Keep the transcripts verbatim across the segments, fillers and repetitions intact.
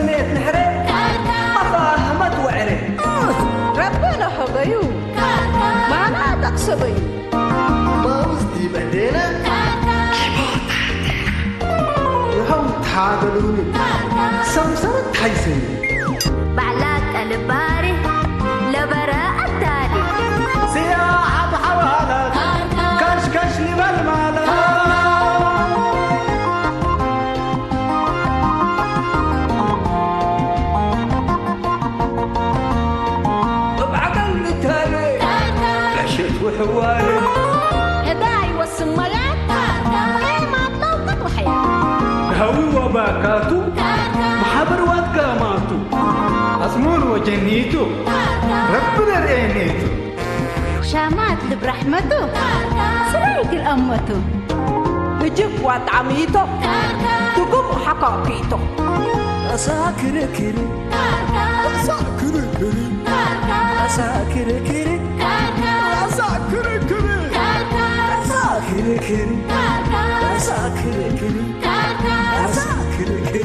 ሌት ንሕሬ መፋህመት ወዕሬ። ረቢ ለሀበዩ ማና ጠቅሰበዩ። ማውዝ ዲብ እዴነ ይሀው ታደሉኒ ሰምሰረት ሐይሰዩ። ባዕላቀ ልባሪ ለበረ አታሊ። ስያሐት ሐዋላት ከሽከሽ ሊበል ማለት። እብ ዐቀል ንታነ ዕሽት ወሕዋነ። ህዳይ ወስመያት ኤማት ለውቀት ወሐያት። ሀዊ ወባካቱ መሓብር ወአትጋማቱ። አጽሙን ወጀኒቱ ረቢ ለርኤኔቱ። ሻማት ልብ ረሕመቱ ስራይ እግል አመቱ። እጅብ ወአጣሚቶ ትጉም ሐካኪቶ። አሳ ክርክሪ፣ አሳ ክርክሪ፣ አሳ ክርክሪ፣ አሳ ክርክሪ፣ አሳ ክርክሪ፣ አሳ ክርክሪ፣ አሳ ክርክሪ።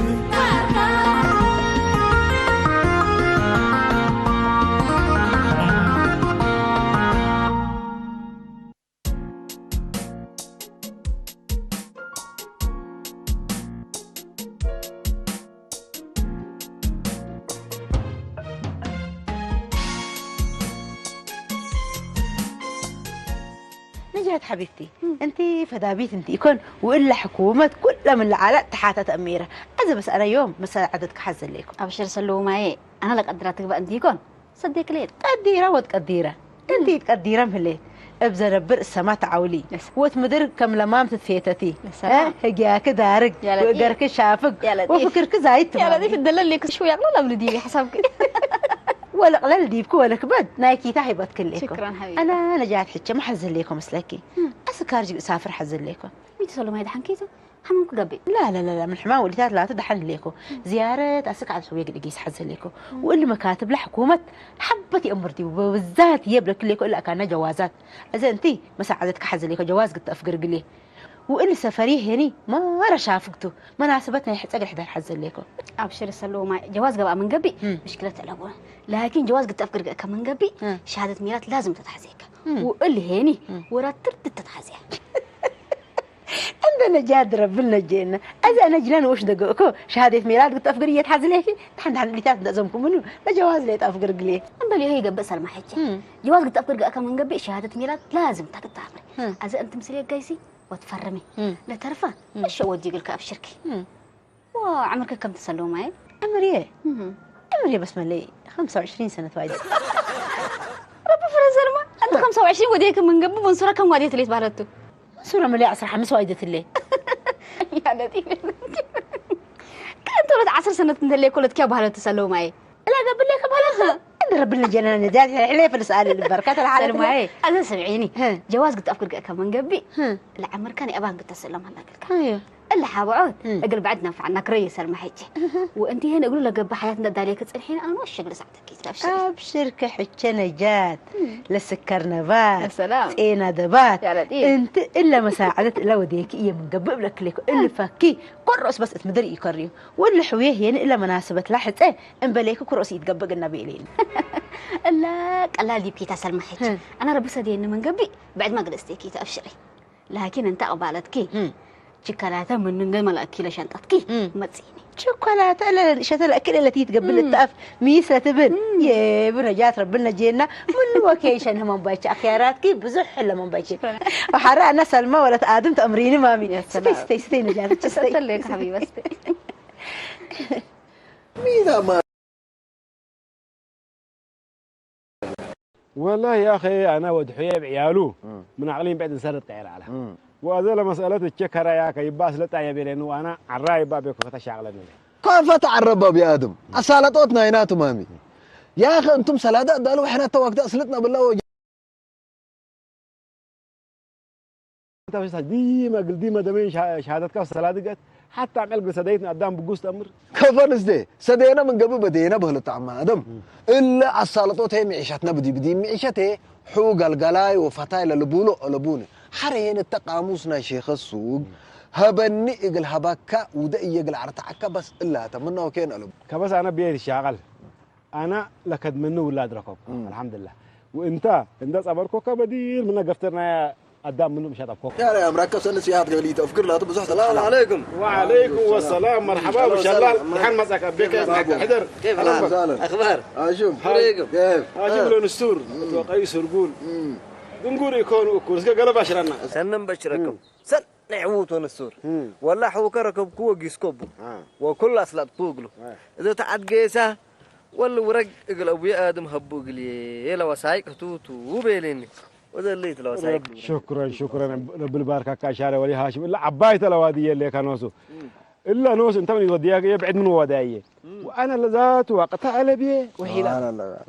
ነጃት ሐቢብቲ፣ እም። እንቲ ፈዳቢት እንቲ ኢኮን፣ ወእለ ሕኩመት ኩለ ምን ለዓለ ተሓተ ተእሚረ። አዘ በስ አነ ዮም መሳዐደትከ ሐዘ ሌኮ። አብሽር ሰሉማዬ፣ አነ ለቀድራ ትግበእ እንቲ ኢኮን። ሰዴክ ሌት። ቀዲረ ወድ ቀዲረ። እም። እንቲ ትቀዲረም ህሌት። እብ ዘነብር እሰማ ተዐውሊ። ለሰ- ወት ምድር ከም ለማም ትትፌተቲ። ለሰላም። እ፣ ህግያክ ዳርግ፣ ያ ለጢፍ። ወእገርክ ሻፍግ፣ ያ ለጢፍ። ወፍክርክ ዛይድ ያ ለጢፍ፣ ትማሚ። እደለ ሌክ ሽው ያቅለል አብሉ ዲቢ ሐሳብክ። ወለቅለል ዲብኩ ወለክበድ ናይ ኪታ ሂበትክ ሌኮ። ሽክራን ሐቢቢ። አና ነጃት ሕቼ መሐዝን ሌኮ ምስለኪ። እም። አስካር ጅግ እሳፍር ሐዝን ሌኮ። ሚቱ ሰሉማይ ደሐን ኬተ? ሐመምኩ ገብእ። ላ፣ ላ፣ ላ፣ ላ፣ ምን ሕማም ወሊታት ላቱ ደሐን ህሌኮ። ዝያረት አስክ ዐድ ሕውየ ግድ ጊስ ሐዘ ህሌኮ። ወእሊ መካትብ ለሕኩመት ሐበት ይአምር ዲቡ፣ በብዛት የብለክ ህሌኮ እለ አካነ ጀዋዛት። አዘ እንቲ መሳዐደትከ ሐዘ ህሌኮ፣ ጀዋዝ ግድ ተአፍግር ግሌ። ወእሊ ሰፈሪ ሄኒ ማረ ሻፍግቱ፣ መናስበት ናይ ሕጸ እግል ሕደር ሐዘ ህሌኮ። አብሽር ሰሉማይ፣ ጀዋዝ ገብአ ምን ገብእ፣ እም። ምሽክለት አለቡነ። ላኪን ጀዋዝ ግድ ተአፍግር ከምን ገብእ፣ እም። ሸሃደት ሚላት ላዝም ተትሐዜከ። እም። ወእሊ ሄኒ እም። ወራትር ትትሐዜ። እንደ ነጃት ረብል ነጄነ። አዜ አነ ጅላን ወሽ ደገእኮ፣ ሸሃደት ሜላድ ግድ አፍግር እየትሐዝሌኪ፣ ተሐን ተሐን እሊታት እንደ አዘምኩ ምኑ፣ ለጀዋዝ ሌጥ አፍግር ግሌ። እምበል ይሄ ይገብእ ሰልማ ሕቼ። እም። ጀዋዝ ግድ አፍግር ገአከ ምን ገብእ፣ ሸሃደት ሜላድ ላዝም ተክታፍሪ። እም። አዜ እንት ምስሌ ጋይሲ ወትፈርሚ። እም። ለተርፈ፣ እም። እሸ ወዲ ግልከ አብሽርኪ። እም። ወዐምርከ ከም ትሰለው ማየ? ዕምርዬ? እህ። ዕምርዬ በስ መለይ ኸምሰ ወዕሽሪን ሰነት ዋይደ። ረቢ ፍረዘርማ፣ እንተ ኸምሰ ወዕሽሪን ወዴከ ምን ገብእ መንሱረ ከም ዋዴት ሌት ባህለቱ? መንሱረ መለይ ዐስር ሐምስ ዋይደት እለ። ያ ለጢፍ። ከእንተ ሁለት ዐስር ሰነት እንተ ሌኮ ለትኪያ ባህለቱ ሰለው ማየ? እላ ገብሌከ በለሰ። እንደ ረቢ ለጀነነ ዛት ሕሌ ፍልስ አለ ልበርከት ለዓለም ሰልማዬ፣ አዘ ሰምዒኒ። ህ። ጀዋዝ ግድ አፍግር ገእከ ምን ገብእ፣ ህ። ለዐምርከ ነአባን ግድ ተሰለም ሀላ ገልካ። አዮ። እለ ሓብዖት እም። እግል በዕድ ነንፈዐና ክረዩ ሰልማ ሕቼ። እህ። ወእንቲ ሄን እግሉ ለገብእ ሐያት እንደ ዳሌከ ጽንሒን አነ ወሸግል ሳዕተኪ ተብሽር። አብሽርከ ሕቼ ነጃት። እም። ለስከር ነባት። ሰላም። ጤና ደባት። ያ ለጢፍ። እንቲ እለ መሳዕደት እለ ወዴኪ እየ ምን ገብእ እብለክሌኮ። እም። እሊ ፈኪ ኮሮስ በስ እት ምድር ኢከርዩ። ወእሊ ሕውዬ ሄን እለ መናስበት ላሕጸ እምበሌኩ ኩሮስ ኢትገብእ ግና ቤሌኒ። እለ ቀላል ዲብ ኪታ ሰልማ ሕቼ። ህም። አነ ረቢ ሰዴኒ ምን ገብእ፣ ብዕድ መግለጽቴኪ ተአብሽሪ። ላኪን እንተ አቅባለትኪ፣ ህም። ችከላተ ምኑ እንገ መለአኪ ለሸንጠትኪ፣ ህም። መጽእኒ። ችኮላተ እለ ለንእሸተ ለአክል እለ ቲትገብእ ህም። ልትአፍ ሚስ ለትብል። ህም። የቡ ነጃት ረቢ ነጄና፣ ምኑ ወኬ ሸንህ መንባይቼ፣ አክያራትኪ ብዙሕ ህለ መንባይቼ። ሽክረን። ወሐረ አነ ሰልማ ወለት አድም ተአምሪኒ ማሚ። ያ ሰላም። ስተይ፣ ስተይ፣ ስተይ ነጃት፣ ስተይ። ሰተሌክ ሐቢበ፣ ስተይ። ሚዛማ ወላሂ ያኺ፣ አነ ወድ ሑዬ እብ ዕያሉ እም። ምን አቅሊም ብዕድ እንሰርድ ቀይር ዐለ። እም። ወአዘ ለመስአለት እቼ ከረ ያከ ይባ አስለጣ የቤሌኑ ወአነ ዐራ ይባ ቤኮ ፈተ ሻቅለኒ። ካፈ ተዐረበ ቢአድም አሳለጦት ናይናቱ ማሚ። ያኸ እንቱም ሰላደ አዳሉ ወሕነ ተወክተ አስልጥነ ብላ ወ- ዲመ እግል ዲመ ደመን ሻ-፣ ሻሃደትከ ሰላዲ ገት፣ ሐታ አምዕል እግል ሰደይት አዳም ብጉስ ተአምር። ከፈን እስቴ፣ ሰዴነ ምን ገብእ በዴነ በህለት አማ አደም። እም። እለ አሳለጦት ሄ ሚዕሸትነ ብዲ፣ ብዲ ሚዕሸት ሄ ሑ ገልገላይ ወፈታይ ለልቡሎ አለቡነ። ሐረ ሄን እተ ቃሙስ ናይ ሼኸ ሱግ፣ እም። ሀበኒ እግል ሀበካ ውደ እየ እግል አርተዐካ በስ እላተ ምነ ወኬን አለቡ። ከበስ አነ ብዬ ልሻቀል። አነ ለከድመኒ ውላድ ረከብኩ። እም። አልሐምዱሊላህ። ወእንተ እንደ ጸበርኮከ በዲር ምነ ገፍተርናያ አዳም ምኑ ምሻት አብኮ። ያለ አምራከ ሰን ሲያት ገሊ ተፍክር ላቱ ብዙሕ ሰላም ሰላም። አለይኩም። ወዐለይኩም ወሰላም፣ መርሐባ አቡ ሸላል። ሰላም። ደሐን መጻክ አቤከ። ኬፍ ሐል? ሕደር። ኬፍ ሐል? አህለን። አኽባር? አሹም። አለይኩም። ኬፍ? አሹም ለንስቱር። እም። ወቀይ ስርጉል። እም። ድንጉር ኢኮኑ እኩ። እስከ ገለባ ሽራና። ሰንም በሽረኩም። እም። ሰን ንዕዉት ወንሱር። እም። ወላ ሑከ ረከብኩ ወጊስኮ እቡ። አ። ወኩል አስለጥኩ እግሉ። አ። እዘ ተዐድ ጌሰ ወል ውረግ እግል አቡዬ አድም ሀቡ እግልዬ ለወሳይቅ ህቱቱ ቤሌኒ። ወዘልይት ለወሳይቅ። ረብ-፣ ሹክረን፣ ሹክረን። ረቢ ልባርካካ አሻረ ወሊ ሃሽም። እለ ዐባይተ ለዋድየ ሌከ ኖሱ። እም። እለ ኖሱ እንተ ምን ይወድያከ ብዕድ ምን ወዳየ። እም። ወአነ ለዛቱ ወቅተ ዐለብዬ ወሒላ። ሱብሃነላህ።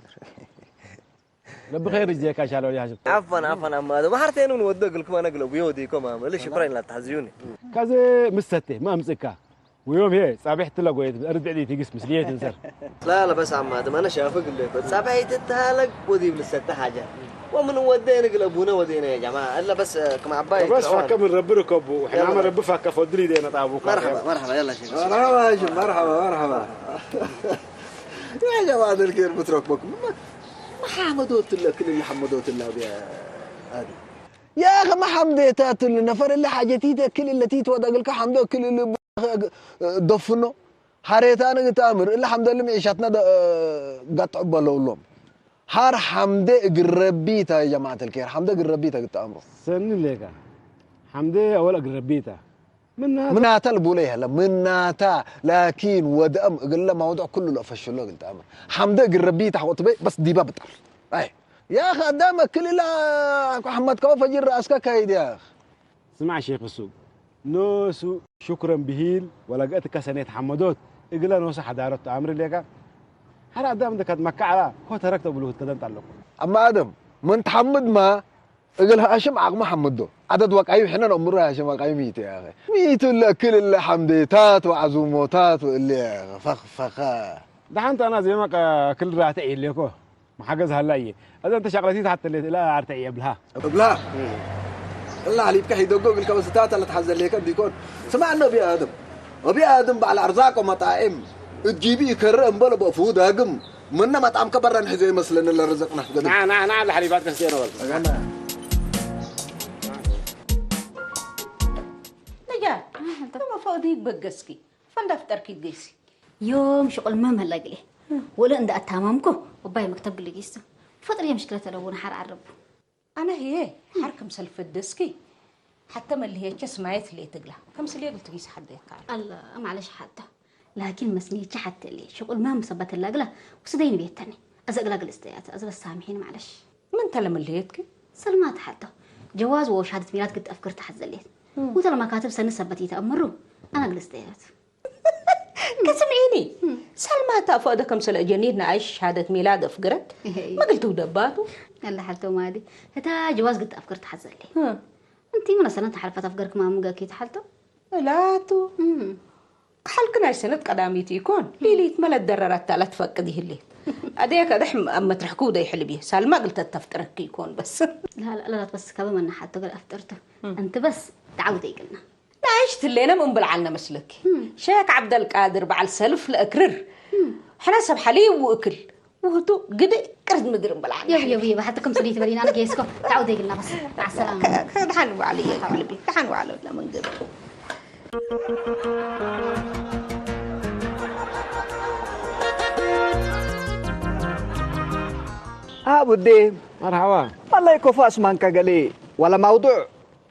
ረቢ ኸይር ይጅዜካ ሻለው ያ ሐሽም። አፈን፣ አፈን አማደ። ባህርቴኑን ወደ እግልኩም አነ እግለ ቡዮ ወዲኮ ማመ። እሊ ሽኩረን ላተሐዝዩኒ። ከዚ ምሰቴ ማ አምጽእካ? ወዮም ሄ ጻብሕት ለጎየት እርድ ዕዲ ትግስ ምስልየት እንሰር። ላ፣ ላ፣ በስ አማደ። ማነ ሻፍግ እለ እኮ ጻብሒት ትታለግ ወዲብ ልሰተ ሓጃ። ወምን ወዴን እግለ ቡነ ወዴነ ያ ጀማዓ። እለ በስ ክም ዐባይ በስ ትርዖን። ፈከ ምን ረቢ ርከቡ። ወሕናመ ረቢ ፈከ ፈድል ይዴነ ጣቡካ። መርሐባ፣ መርሐባ። የላ ሼክ። መርሐባ ሐሽም፣ መርሐባ፣ መርሐባ። ያ ጀማዓ አልኬር ብትረክበኩም። መሐመዶት እለ ክል እለ ሐመዶት እለ አብያ አዲ። ያ አኸ መሐምዴታት እለ ነፈር እለ ሓጀቲተ ክል እለ ቲትወድ እግልከ ሐምዶ ክል እለ ቡ-፣ ደፍኖ። ሐሬታነ ግትአምር እለ ሐምዶ እለ ምዒሻትና ደ-፣ ገጥዕ በለው እሎም። ሐር ሐምዴ እግል ረቢ ተ ጀማዐት አልኬር፣ ሐምዴ እግል ረቢ ተ ግትአምሮ። ሰኒ ሌከ። ሐምዴ አወል እግል ረቢ ተ። ምናተ። ምናተ ልቡለ ይሀለ፣ ምናተ፣ ላኪን ወደአም እግለ መውዱዕ ክሉ ለአፈሽሎ እግል ተአምር። ሐምደ እግል ረቢ ተሐቆ ትቤ በስ ዲበ ብጠር። አይ፣ ያኽ አዳም እክል እላ አሕመድ ከወ ፈጅር ረአስከ ካይድ ያኽ። ስማዕ ሼክ እሱ፣ ኖሱ ሹክረን ብሂል ወለገአትከ ሰኔት ሐመዶት እግለ ኖሱ ሐዳረት ተአምር ሌከ። ሐር አዳም እንደ ከትመከ ዐላ፣ ኮ ተረክተ ብሉ ትከደን ጣለቁ። አማ አደም፣ ምን ተሐምድማ፣ እግል ሃሽም አቅሙ ሐምዶ። ዐደድ ወቃዩ ሕነ ነአምሩ ሃሽም ወቃዩ ሚቱ ያኸ። ሚቱ እለ እክል እለ ሐምዴታት ወዐዙሞታት ወእለ ፈኽፈኸ። ደሐን ተ አና ዜመ ቀ-፣ ክል ራተ ዔሌኮ። መሐገዝ ሀላ እዬ። እዘ እንተ ሸቅለቲት ሐተ ሌት እለ አርተ እየ እብልሃ። እብልሃ። እላ ሐሊብከ ሒደጎ እግል ከበስታት ለትሐዘሌከ እንዲኮን። ስማዕ እነ አቢ አደም። አቢ አደም በዐል አርዛቅ ወመጣዕም። እት ጂቢ ኢከርእ እምበል በእፉሁ ዳግም። ምነ መጣምከ በረ ንሕዜ መስለኒ ለረዘቅነ ገድም። ና፣ ና፣ ና፣ ለሐሊባት ከስቴነ ወል። ነጃት፣ አህ፣ እንተ። እመ ፈእዲግ በገስኪ፣ ፈንዳ ፍጠርኪ ትገይሲ። ዮም ሽቁል መም ሀለ እግሌ። ወለ እንደ አታማምኮ፣ ወባይ መክተብ ግል ጊስቱ። ፈጥር የምሽክለት ለቡነ ሐር ዐረቡ። አነ ህዬ ሐር ክምሰል ፈደስኪ፣ ሐተ መልህየቼ ስማየት ህሌት እግላ፣ ክምስልዬ እግል ትጊስ ሐዴካ። አላ፣ ማለሽ ሐተ። ላኪን መስንየቼ ሐተ ህሌ፣ ሽቁል ማም ሰበት እላ እግላ፣ ውስደይን ቤተኒ። አዘ እግላ እግል እስተያት፣ አዘ በስ ሳምሒን ማለሽ። ምን ተ ለመልህየትኪ? ሰልማት ሐተ። ጀዋዝ ወሻሃደት ሚላድ ግድ አፍክር ተሐዘሌት። እም። ውተ ለመካትብ ሰኒ ሰበት ኢተአምሩ፣ አነ እግል እስተያት። ከስምዒኒ፣ እም። ሰልማት አፍአደ ከምሰለ እጀኒድ ነአይሽ ሸሃደት ሚላድ አፍግረት፣ እሄ። መግል ትውደባቱ። አለ ሐልተው ማሊ፣ ህታ ጀዋዝ ግድ አፍገር ተሐዘሌ። እም። እንቲ ምን ሰነት ሐልፈት አፍገርክ ማምገኪ ተሐልተው? እላቱ። እም። ከሐልክ ናይ ሰነት ቀዳሚት ኢኮን፣ እም። ሊሊት መለት ደረረት ለትፈቅድ ይህሌት። አዴ ከደሕ አመትረሕኩ ደይ ሕልብዬ፣ ሳልማ እግል ተተፍጥረክ ኢኮን በስ። ላ፣ ላ፣ ላ፣ በስ ከበ መና ሐቶ ገል አፍጠርቱ። እም። እንቲ በስ ተዓውተ ይቅልና። ናይሽ ትሌነ ምን ብልዓልነ መስለኪ? እም። ሼክ ዐብደልቃድር በዐል ሰልፍ ለእክርር። እም። ሕነ ሰብ ሐሊብ ወእክል ውህቱ ግድእ ቅርድ ምድር እምብልዓልነ። የብ፣ የብ፣ የብ፣ ሐቲ ክም ስሊት በሊና አነ ጌስኮ ተዓውደ ይግልና በስ። መዐሰላመ። ከ-፣ ከ-፣ ደሓን ዋዕለ የልቢ፣ ደሓን ዋዕለ ለመንገድ። አቡዴ። መርሐባ። ወላሂ ኮፎ አስማንከ ገሌ ወለ መውዱዕ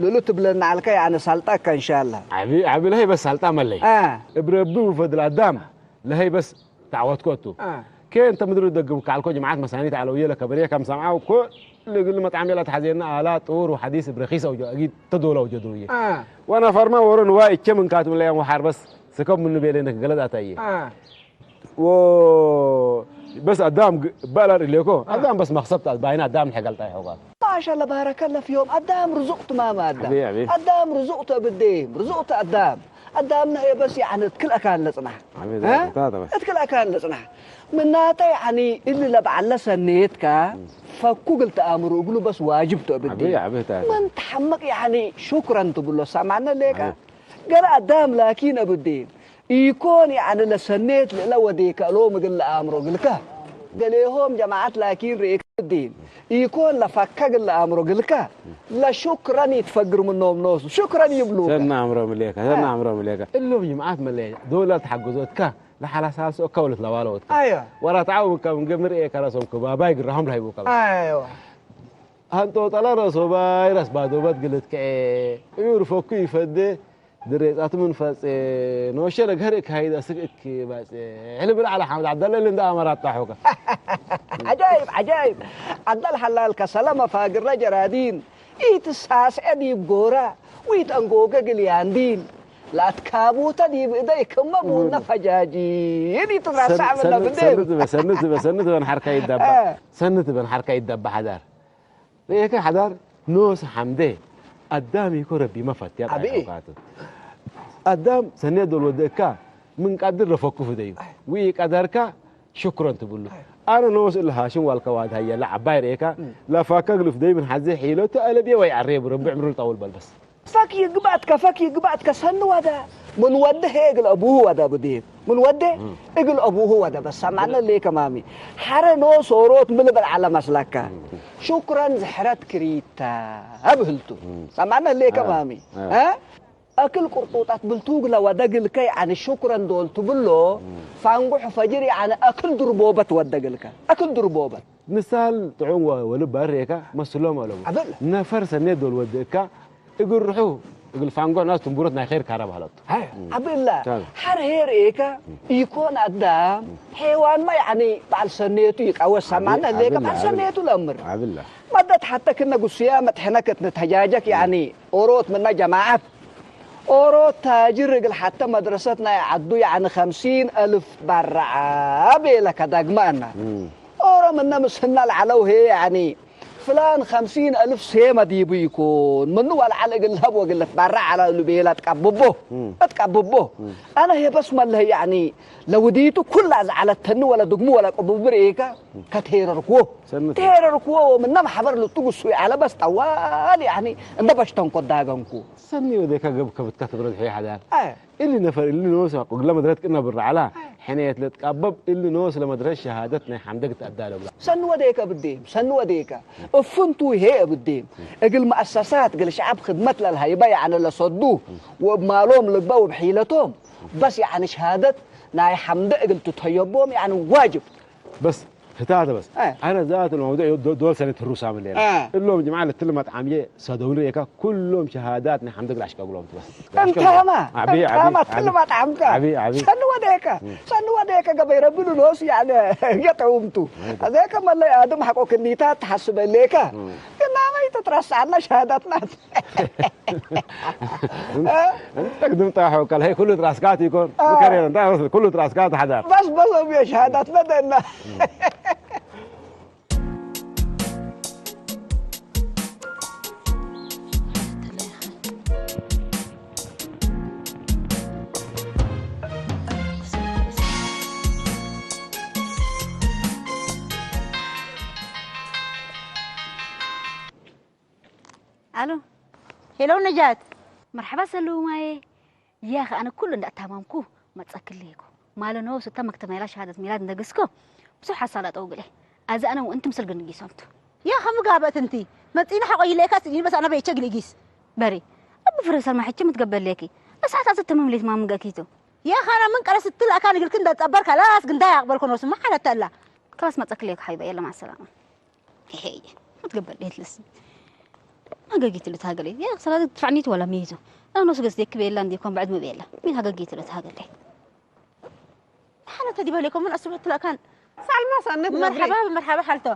ልሉ ትብለነ ዐልከ፣ ያኒ ሳልጣከ እንሻላ። ዐቢ፣ ዐቢ ለሀይ በስ ሳልጣ መለይ። አ። እብ ረቢ ወፈድል አዳም ለሀይ በስ ተዐወትኮ ቱ። አ። ኬን እንተ ምድር ደግምከ ዐልኮ ጅምዓት መሳኒት ዐለውዬ ለከበርዬ ከም ሰምዐው እኮ እግል መጥዓምዬ ለአትሐዜነ አላ ጡር ወሐዲስ እብ ረኪስ አውጀ፣ አጊድ ተዶል አውጀ ድሩዬ። አ። ወነፈርመ ወሮ ንዋይ እቼ ምን ካትም ለያም ወሓር በስ ስከብ ምኑ ቤሌነ ገለድ አታዬ። አ። ወ-፣ በስ አዳም ግ-፣ በአላር እሌኮ፣ አ። አዳም በስ መክሰብ ታ፣ ባይነ አዳም ንሐ ገልጣ ይሖጋል። ማሻአላህ ባረከላህ ፊሆም። አዳም ርዙቅ ቱ ማማ አዳም። ሐቢብ፣ ሐቢብ። አዳም ርዙቅ ቱ እብዴም፣ ርዙቅ ቱ አዳም። አዳምነ ህዬ በስ ያዕኒ እት ክል አካን ለጽናሕ። ሐቢብ፣ እ? ዛት ታ፣ ታ፣ በስ። እት ክል አካን ለጽናሕ። ምናተ ያዕኒ እሊ ለበዐለ ሰኔትካ እም። ፈኩ እግል ተአምሩ እግሉ በስ ዋጅብ ቱ እብዴም። ሐቢብ፣ ሐቢብ፣ ታ፣ ታ። ምን ተሐምቅ ያዕኒ ሹክረን ትብሎ ሰማነ ሌቀ። ሐቢብ። ገሌ አዳም ላኪን እብ ዴም ኢኮን፣ ያዕኒ ለሰኔት ለእለ ወዴከ እሎም እግል ለአምሮ እግልከ። ገሌሆም ጀማዐት ላኪን ርኤከ እብ ዴም ኢኮን፣ ለፈከ እግል ለአምሮ እግልከ። ለሹክረን ኢትፈግር ምኖም ኖሱ፣ ሹክረን ይብሉከ። ሰኒ አምሮ ምሌከ፣ ሰኒ አ። አምሮ ምሌከ። እሎም ጅምዓት መለ ዶል ለልትሐገዞ እትከ፣ ለሐላ ሳልሶ እከ ወልትለዋሎ እትከ። አይዋ። ወራትዓው እከ ምን ገምር ኤ ከረሶም ክባባይ ግራሆም ለሀይቡከ። አይዋ። ሀንጦጠለ ረሶባይ ረስባዶበት ግልትከኤ፣ እዩር ፈኩ ኢፈዴ፣ ድሬጻቱ ምን ፈጼ፣ ኖሸ ለገህር እክ ሀይድ አስክ እክ ባጼ፣ ሕልብል ዐለ ሓምድ ዐብደለ እሊ እንደ አመር አጣሖከ። ዐጃይብ፣ ዐጃይብ። ዐብደል ሐላል ከሰለ መፋግረ ጀራዲን፣ ኢትሳስዐ ዲብ ጎረ፣ ወኢትአንጎገ እግል ያንዲል፣ ለአትካቡተ ዲብ እደይ ክመ ቡነ ፈጃጂን፣ ኢትትረሰዕ ምነ ሰን-፣ ብዴም። ሰን ትበ፣ ሰን ትበ፣ ሰን ትበ፣ ሰን ትበ፣ ነሐርከ ይደባ። አ። ሰን ትበ፣ ነሐርከ ይደባ ሐዳር። ርኤከ ሐዳር ኖስ ሐምዴ፣ አዳም ኢኮ ረቢመ ፈትያ አቢ። ጣይቀውካቱ። አዳም ሰኔ ዶል ወደ እካ ምን ቀድር ለፈኩ ፍደዩ፣ አይ። ወኢቀደርካ ሽክረን ትብሉ። አይ። አነ ኖስ እለ ሃሽም ዋልከ ዋድ ሀየ ለዐባይ ርኤካ፣ እም። ለፋከ እግል ፍደዩ ምን ሐዜ ሒለቱ አለብየ ወይ ዐሬቡ ረቢ ዕምሩ ልጠውል በል በስ። ፈክ ይግባትከ፣ ፈክ ይግባትከ ሰኒ ወደ፣ ምን ወደ ህዬ እግል አቡሁ ወደ ብዴም። ምን ወዴ? እም። እግል አቡሁ ወደ በስ። ሰማነ ሌከ ማሚ። ሐረ ኖ ሶሮት ምን ልብል ዐለ መስለከ? እም። ሹክረን ዝሕረት ክሪተ ብህልቱ። እም። ሰማነ ሌከ አ፣ ማሚ። አ። አ? አክል ቁርጡጣት ብልቱ እግለ ወደ እግልከ፣ ያኒ ሹክረን ዶል ትብሎ፣ እም። ፋንጉሕ ፈጅር፣ ያኒ አክል ድርቦበት ወደ እግልከ። አክል ድርቦበት። ምሳል ጥዑም ወ-፣ ወልብ ባር ሬከ መስሎም አለቡ። አበል። ነፈር ሰኔ ዶል ወደ እካ እግል ርሑ እግል ፋንጎዕ ናስ ትንቡረት ናይ ኼር ካረ በህለት። ሀይ፣ እም። አብላ፣ ታም። ሐር ሄር ኤከ፣ እም። ኢኮን አዳም፣ እም። ሔዋንመ፣ ያኒ፣ በዐል ሰኔቱ ይቀወስ ሰማነ፣ አብላ፣ ሌከ አብላ፣ በዐል አብላ። ሰኔቱ ለአምር። አብላ። መደት ሐተ ክነ ጉስያ መጥሕነ ክትንትሀጃጀክ፣ እም። ያኒ፣ ኦሮት ምነ ጀማዐት፣ ኦሮት ታጅር እግል ሐተ መድረሰት ናይ ዐዱ፣ ያኒ፣ ኸምሲን አልፍ በረዐ ቤለ ከዳግመ አና። እም። ኦሮ ምነ ምስህና ለዐለው ህዬ፣ ያኒ፣ ፍላን ኸምሲን አልፍ ሴመ ዲቡ ኢኮን፣ ምኑ ወለዐል እግል ለሀብ ወእግል ልትበረዕ ዐለ እሉ ቤለ እትቀብቦ፣ እም። እትቀብቦ። እም። አነ ህዬ በስ መለህ፣ ያኒ፣ ለውዲቱ ኩላ ዘዐለተኒ ወለ ድግሙ ወለ ቅቡብር ኤከ እም። ከቴረርክዎ። ሰምት። ቴረርክዎ ወምነ መሕበር ልቱ ግሱይ ዐለ በስ ጠዋል፣ ያኒ፣ እንደ በሽተንኮ ዳገንኩ። ሰኒ ወዴከ ገብከ ብትከ ትብረት ህዬ ሐዳር። አይ። እሊ ነፈር እሊ ኖስ እግለ መድረት ቅነ ብር ዐላ፣ ሕኔት ለትቃበብ እሊ ኖስ ለመድረት ሸሃደት ናይ ሐምደግ ተአዳለብላ። ሰኒ ወዴከ ብዴም፣ ሰኒ ወዴከ። እፍንቱ ህዬ ብዴም። እግል መአሰሳት እግል ሸዐብ ክድመት ለልሀይበ ያዕኒ ለሰዱ ወእብ ማሎም ልግበእ ወእብ ሒለቶም በስ ያዕኒ ሸሃደት ናይ ሐምደ እግል ትትሀየቦም ያዕኒ ዋጅብ። በስ ህታተ በስ። አ። አነ ዛት ለመውዱዕ ዶ-፣ ዶል ሰነት ህሩሳም ሌላ። አ። እሎም ጅምዓ ለትል መጥዓምዬ ሰደውኒ ሬካ ኩሎም ሸሃዳት ናይ ሐምደግ ለአሽቀብሎም ቱ በስ። እንታማ፣ አቢ፣ አቢ፣ እንታማ አቢ። ትል መጥዓምከ። አቢ፣ አቢ። ሰኒ ወዴከ፣ እም። ሰኒ ወዴከ ገበይ ረቢ ልኖስ ያለ የጠውምቱ። አይደ። አዜከ መለይ አድም ሐቆ ክኒታት ተሐስበ ሌከ። እም። ግናመ ኢትትረሳዕነ ሸሃዳትናት። እንተ ቅድም ጣሖ ከልሀይ ኩሉ ትራስካት ይኮን። አዎ። ምከሬ እንተ ኩሉ ትራስካት ሐዳር። በስ በስ አብየ ሸሃዳት ለደና። አሎ። ሄሎ ነጃት። መርሐባ ሰሉማዬ። ያኸ አነ ኩሉ እንደ አታማምኩ መጸክሌኮ። ማለ ኖስ እተ መክተብ ናይላ ሸሃደት ሚላድ እንደ ግስኮ ብዙሕ ሐሳድ አጠው ግሌ። አዜ አነ ወእንቲ ምስል ግን ጊሶምቱ። ያኸ ምጋበእት እንቲ መጺነ ሐቆ ይሌካስ እኒ በስ አነ በይቼ ግል ኢጊስ። በሪ እብ ፍሬሰር ማሕቼ ምትገበሌኪ። ለሰዓት አዘ ተመምሌት ማምገኪቱ። ያኸ አነ ምን ቀለስ እትል አካን እግልክ እንደ ጸበር ከላስ ግንዳይ አቅበልኮ ኖስማ ሐለት ተላ። ከላስ መጸክሌኮ ሐይበ የለ ማሰላማ። ይሄ ምትገበሌት ለስ ሀገጊት ልትሀገሌ ያ ሰላደ ትፈዕኒት ወላ ሚይዞ ላኖስ ገስ ዴክ ቤላ እንዴ ኮን በዕድ መቤላ ሚን ሀገጊት ልትሀገሌ። ሐለተ ዲበሌኮ ምን አስበት ለካን ሳልማ ሳነት መርሐባ መርሐባ ሐልቶ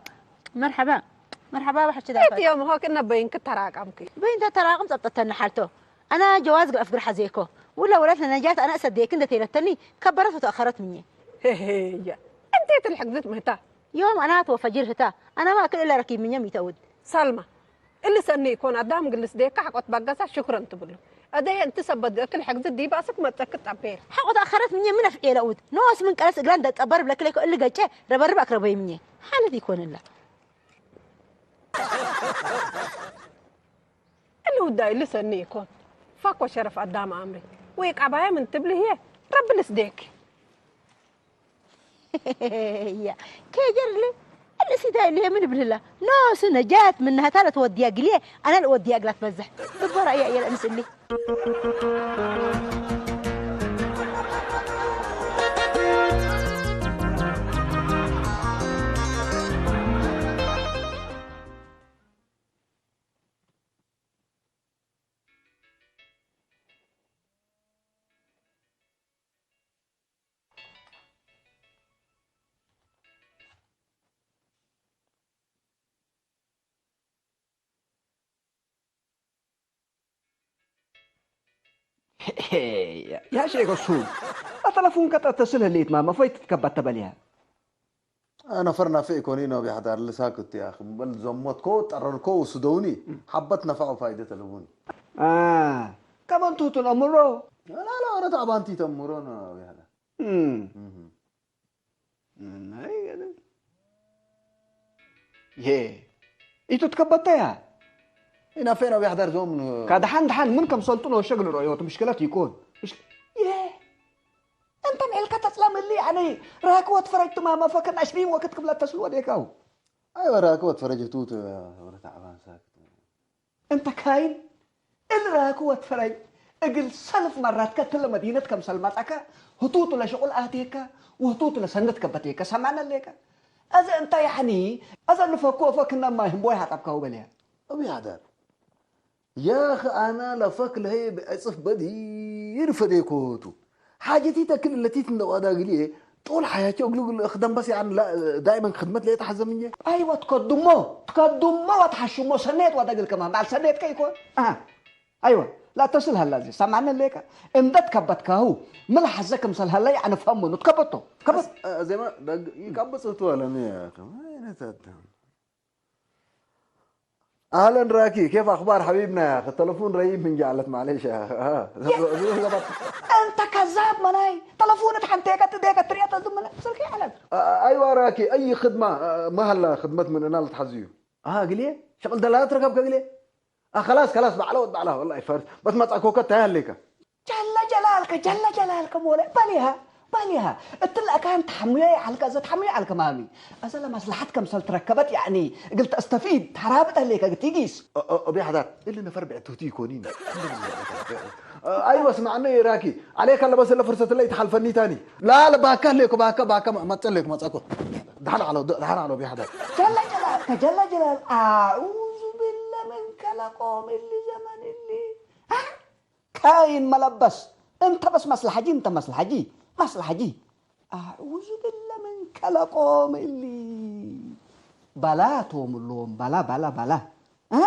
መርሐባ መርሐባ በሐች ዳፈ። የት ዮም ሆክ እነ በይንክ ተራቀምክ። በይንተ ተራቅም ጸብጠተን ሐልቶ። አና ጀዋዝ ግል አፍግር ሐዜኮ። ውለ ወለት ለነጃት አና እሰዴክ እንደ ቴለተኒ ከበረት ወተአኸረት ምኘ። ሄሄያ እንቴ ትልሕግዝት ምህታ። ዮም አናት ወፈጅር ህታ፣ አናመ አክል እለ ረኪብ ምኘ ሚ ተውድ። ሳልማ፣ እሊ ሰኒ ኢኮን፣ አዳም እግል ልስዴከ ሐቆ ትበገሰ ሽክረን ትብሉ። አደየ እንቲ ሰበት ገእክል ሕግዝ ዲብ አስክ መጸክ ጠቤል። ሐቆ ተአኸረት ምኘ ምን አፍዔ ለኡድ። ኖስ ምን ቀለስ እግላን ደጸበር ብለክሌኮ እሊ ገጨ ረበርብ አክረበይ ምኘ። ሓለት ኢኮን እላ። እሊ ውዳይ እሊ ሰኒ ኢኮን። ፋኮ ሸረፍ አዳም አምሪ። ወይቃባየ ምን ትብል ህዬ ረቢ ልስዴክ። ያ ኬጀር ሊ እሊ ሲታይ ሊ ምን ብልህላ ኖሱ ነጃት ምናሃታ ለትወድያ ግልዬ አነ ልወድያ እግላ ትበዝሕ እቦ ረአየ እየ ለእንስ እሊ። ያ ሼክ ሱም፣ ለተለፉን ከጠተስል ህሌት ማመ ፈይት ትትከበት ተበልያ። ነፈር ናፌ ኢኮኒ ኖብ የሐዳር ልሳክቱ ያክ፣ በል ዘሞትኮ ጠረርኮ ወስደውኒ፣ ሐበት ነፈዕ ወፋይደት አለቡኒ። አ፣ ከመን ቱ ትነምሮ? ላላ፣ ወረ ተዕባንቲ ተምሮ ኖብ የሐዳር። እም። እም። ናይ ገለ። ይሄ ኢቱ ትከበተያ? ኢናፌ ኖብ የሐዳር ዞም ኑ። ከደሓን ደሓን ምን ከም ሰልጡ ነው ሸግል ረአዮት ምሽክለት ይኮን። ምሽ-፣ ይሄ እንተ ምዕልከ ተጽለም እሊ፣ ያኒ፣ ራክ ወትፈረጅ ትማመ ፈክን ዕሽሪን ወክት ክብለት ተስል ወዴካው። አይወ፣ ራክ ወትፈረጅ ህቱት ወረ ተዕባን ሳክት። እንተ ካይን፣ እሊ ራክ ወትፈረጅ እግል ሰልፍ መራትከ እትለ መዲነት ከምሰል መጽአከ፣ ህቱቱ ለሽቁል አቴከ ወህቱቱ ለሰነት ከበቴከ ሰማነ ሌከ። አዘ እንተ ያኒ፣ አዘ ልፈኮ ፈክነ ማይ ህምቦይ ሐጠብካው በልያ። አቢ ሐዳር። ያክ አነ ለፈክ ለሀይ ብዕጽፍ በዲር ፈዴኮቱ። ሓጀቲት አክል እለቲት እንደ ዋዳ እግልዬ ጦል ሐያቸው እግሉ እግል እክደም በስ፣ ያኒ፣ ላ፣ ዳይመን ክድመት ሌጠ ሐዘ ምንዬ። አይወ ትከድሞ፣ ትከድሞ ወትሐሽሞ ሰኔት ዋዳ እግል ከማን በዐል ሰኔት ከይኮን። አሃ፣ አይወ፣ ላተስል ሀላ ዜ ሰማነ ሌከ እንደ ትከበትካሁ ምን ሐዘ ክምሰል ሀላ ያኒ ፈምኑ ትከበቶ። ከበት። አስ-፣ አ-፣ ዜማ ደግ ይቀብጽ ህቱ አለኒ ያክ። አይነት አዳም። አህለን ራኪ፣ ኬፍ አኽባር ሐቢብና ያክ? ተለፉን ረይም ምን ጀዐለት ማሌሽ ያክ። አሃ፣ ዘ-፣ ዘ-፣ ዘ-፣ ዘ-፣ እንተ ከዛብ መናይ፣ ተለፉን እት ሐንቴከ ትዴከ ትርኤ ተዝምነ ስልክ ይዐለት። አ-፣ አይዋ ራኪ፣ አይ ክድማ፣ አ፣ መሀላ ክድመት ምን እና ልትሐዝዩ? አሃ፣ እግልዬ ሸቅል ደላለት ረከብከ እግልዬ? አ፣ ከላስ፣ ከላስ፣ በዕለ ወድ በዕላ፣ ወላሂ ፈርስ። በስ መጽአኮከ ታይ ሀሌከ? ጀለ ጀላልከ፣ ጀለ ጀላልከ ሞለ፣ በሊሃ፣ በሊሃ። እትለ አካን ተሐሙየ ይዐልከ፣ አዘ ተሐሙየ ይዐልከ ማሚ። አዘ ለመስለሐት ከምሰል ትረከበት፣ ያኒ፣ እግል ተስተፊድ፣ ተራብጥ ህሌከ እግል ቲጊስ። ኦ፣ ኦ፣ ኦቤ ሐዳር፣ እሊ ነፈር ብዕቱቱ ኢኮኒን። አ፣ አይወ፣ እስማዕነ ራኪ፣ ዐሌከ ለበስ እለ ፍርሰት እለ ኢተሐልፈኒ ታኒ። ላ፣ ላ፣ ባከ ህሌኮ፣ ባከ፣ ባከ፣ መ-፣ መጽእ ህሌኮ፣ መጽአኮ። ደሐን ዐለው፣ ደሐን ዐለው ኦቤ ሐዳር። ጀለ ጀላልከ፣ ጀለ ጀላል፣ አዑዙ ቢለ ምንከ ለቆም እሊ ዘመን እሊ። አ? ካይን መለበስ። እንተ በስ መስለሐጂ፣ እንተ መስለሐጂ፣ መስለሐጂ። አዑዙ ቢለ ምንከ ለቆም እሊ። በላ ቶም እሎም፣ በላ፣ በላ፣ በላ። እ?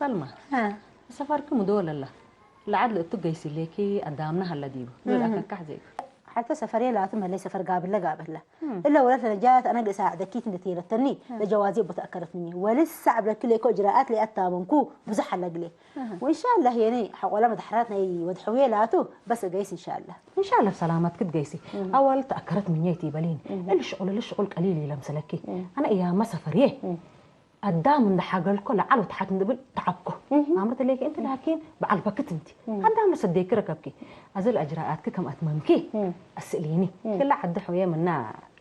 ሰልማ፣ ሀ። ሰፈርኪ ምዶ ለላ? ለዐድ ለእቱ ገይስ ሌኪ አዳምነ ሀለ ዲቡ። እ። ለአከካሕ ዘይኩ። ሐተ ሰፈርየ ላቱ መለይ ሰፈር ጋብለ ጋብለ። እ። እለ ወለት ለነጃት አነ ገእሳ አዕደኪት እንዴ ቴለተኒ፣ እ። ለጀዋዜ ቦ ተአከረት ምኒ። ወልሰዕ እብለኪ ሌኮ እጅራአት ለአታመንኩ ብዙሕ ሀለ እግሌ። እህ። ወኢንሻአላህ የኔ ሐቆለ መድሐራት ናይ ወድ ሕውዬ ላቱ በስ እገይስ ኢንሻአላህ። ኢንሻአላህ ብሰላመት ክትገይሲ። እህ። አዋል ተአከረት ምኘ ኢቲበሊን። እህ። እሊ ሽቁል፣ እሊ ሽቁል ቀሊል ኢለምሰለኪ። እህ። አነ እያመ ሰፈርዬ እህ። አዳም እንደ ሐገልኮ ለዐል ወተሐት እንድብል ተዐብኮ። እህ። አምርት ሌኪ እንቲ ላኪን በዐል በክት እንቲ። እህ። አዳም ለሰዴኪ ረከብኪ። አዜ ለእጅራአትኪ ከም አትመምኪ እህ። አስእሊኒ። እህ። ክለ ዐዲ ሕውዬ ምና